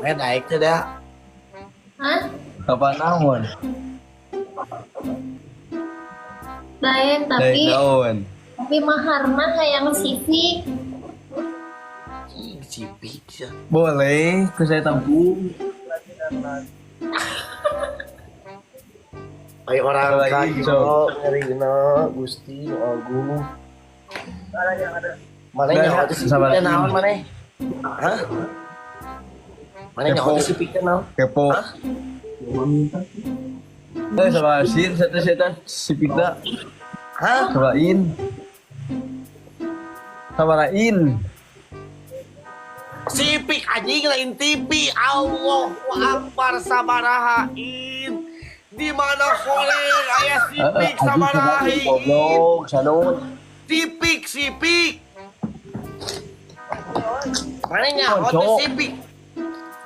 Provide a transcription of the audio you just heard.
Mana daek teh dah. Hah? Kapan naon? Daek Daek tapi naon? tapi maharna hayang Civic. Ih, Civic ya. Boleh, ku saya tampung. Ayo orang Lagi, kaya sok. ngerina Gusti nu Agung. Mana Nah, nyaho teh Civic sama teh lagi. naon maneh? Hah? Mana nyaho teh Civic teh naon? Kepo. Hah? Eh, sama sin, satu setan si Pita. Hah? Sama in. Sama lain. Civic anjing lain TV. Allahu Akbar sabaraha in. Di mana koler aya Civic sabaraha in. Goblok, sanun. Civic, Civic. Mana nyaho teh Cok. Civic?